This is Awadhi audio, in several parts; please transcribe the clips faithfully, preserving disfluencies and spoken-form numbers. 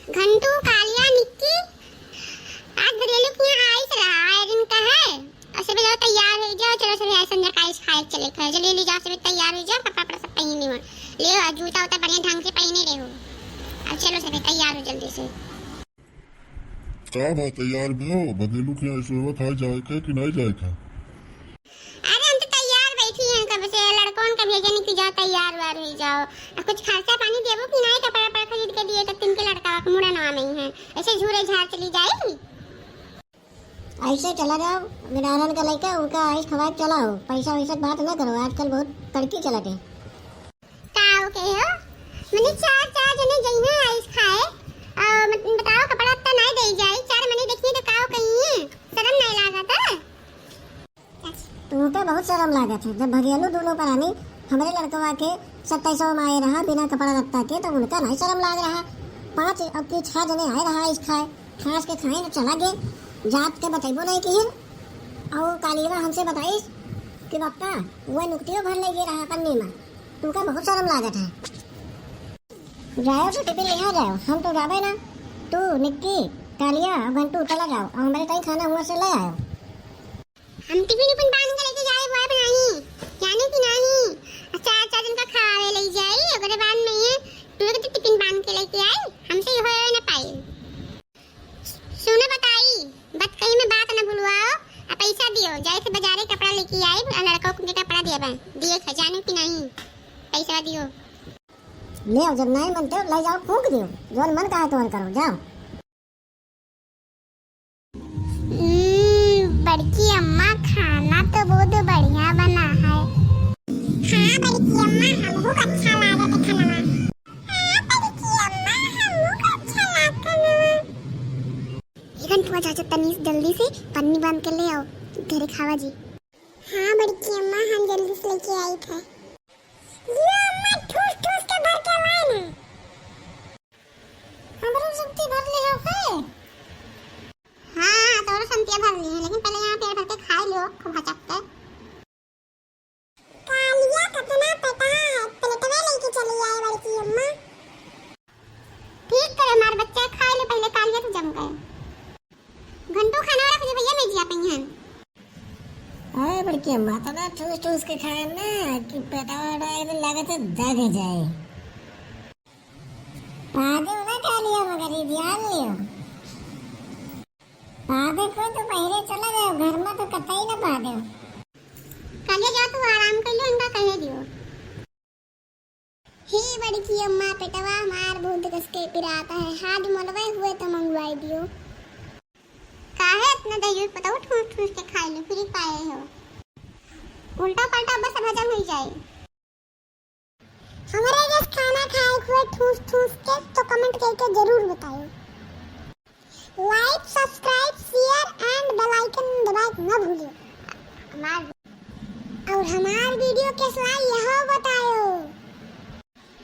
घंटू, कालिया, निक्की, आज भरियलू के यहाँ आइस रहा, आए दिन का है। और सभी जाओ तैयार हो जाओ, चलो सभी आज संध्या का आइस खाए चले खाए। जल्दी जल्दी जाओ, सभी तैयार हो जाओ, कपड़ा वपड़ा सब पहने हो। ले आओ, जूता उता बढ़िया ढंग से पहने रहो। अब चलो सभी तैयार हो जल्दी से। का बा, तैयार भी हो? भगेलू के यहाँ आइस होवत है, जाए के कि नहीं जाए के? अरे हम तो तैयार बैठी हैं कब से, लड़कन का भेजे नहीं कि जाओ तैयार वार हो जाओ। अब कुछ खर्चा पानी देबो कि नहीं, कपड़ा वपड़ा खरीद के दिए तो तिनके लड़का के मुड़ा नवा नहीं है, ऐसे झूरे झार चली जाई। ऐसे चला जाओ, गिडारन का लइका उनका आइस खवाए चला हो, पैसा वैसा के बात ना करो, आजकल बहुत कड़की चलत है। काव के हो? मने चार, चार जने जइहे आइस खाए। आ, मत-, बताओ, कपड़ा लत्ता नाई देई जाई, चार मने देखिए तो काव कहिए, शर्म नाई लागत है? तुमके बहुत शर्म लागत है, जब भगेलू दोनों परानी हमरे लड़कवा के सत्ताईसों में आए रहा बिना कपड़ा लत्ता के, तो उनका नाई शर्म लाग रहा। पाँच अब की छह जने आए रहा आइस खाए, खास के खाए न चला गे, जात के बतैबो नहीं किहिन। और कालियवा हमसे बताइस कि पप्पा, वह नुकतियो भर ले गे रहा पन्नी में। तुमका बहुत शर्म लागत है। जाओ तो टिफिन ले आ जाओ, हम तो जाबे ना। तू, निक्की, कालिया और घंटू चला जाओ और हमारे ताई खाना हुआ से ले आयो। हम टिफिन उफिन बांध के लेके जाए, वो बनाई, जाने की नहीं। अच्छा, अच्छा, जिनका खावे ले जाई, ओकरे बाद में ये तू तो टिफिन बांध के लेके आई, हमसे ये होए ना पाई। सुनो बताई, बात कही में बात न भूलवाओ, आ पैसा दियो, जाए थे बाजारे कपड़ा लेके आई, आ लड़का के कपड़ा दिया बा, दिए खजानू की नहीं, पैसा दियो। ले आओ, जब नहीं मनते हो, ले जाओ, फूंक दियो, जौन मन कहा तो करो, जाओ। हम्म, बड़की अम्मा, खाना तो बहुत बढ़िया बना है। हाँ बड़की अम्मा, हमहू का अच्छा लागत है खाना। हाँ बड़की अम्मा, हमहू का अच्छा लागत है खाना। इधन तुआ चाचा तनी जल्दी से पन्नी बांध के ले आओ, घरे खावा जी। हाँ बड़की अम्मा, हम जल्दी से लेके आई थे। लियो अम्मा, ठूस ठूस के भर के लाए ना। हमरो संती भर ले हो है। हाँ, तोरो संतिया भर ली है, लेकिन पहले यहाँ पेट भर के खा लियो, खूब हचक के। कालिया कितना पेटा है, प्लेटवे लेके चली आई बड़की अम्मा। ठीक करे हमार बच्चा, खा ले पहले, कालिया तो जम गए। घंटू खाना रख दे भैया, मैं जिया पई हन। अरे बड़की अम्मा, तो ना ठूस ठूस के खाए ना कि पेटवा वेटवा एकदम लागत है दग जाए। पादे ना कालिया मगर ये ध्यान लियो। पादे को तो पहले चला गए, घर में तो कतई ना पादे। कालिया जा तू आराम कर लो, इनका कहे दियो। हे बड़की अम्मा, पेटवा हमार बहुत कस के पिराता है, हाथ मलवे हुए तो मंगवाई दियो। काहे इतना दहियो पतऊ ठूस ठूस के खाए लो, फ्री पाए हो? उल्टा पलटा बस हजम हो जाए। हमारे जस खाना खाए हुए ठूस ठूस के तो comment करके जरूर बताओ। Like, subscribe, share and bell icon दबाए ना भूलियो। हमार और हमार video कैसा यह बतायो,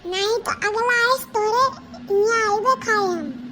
नहीं तो अगला आइस तोरे यहाँ आइबे खाए हम।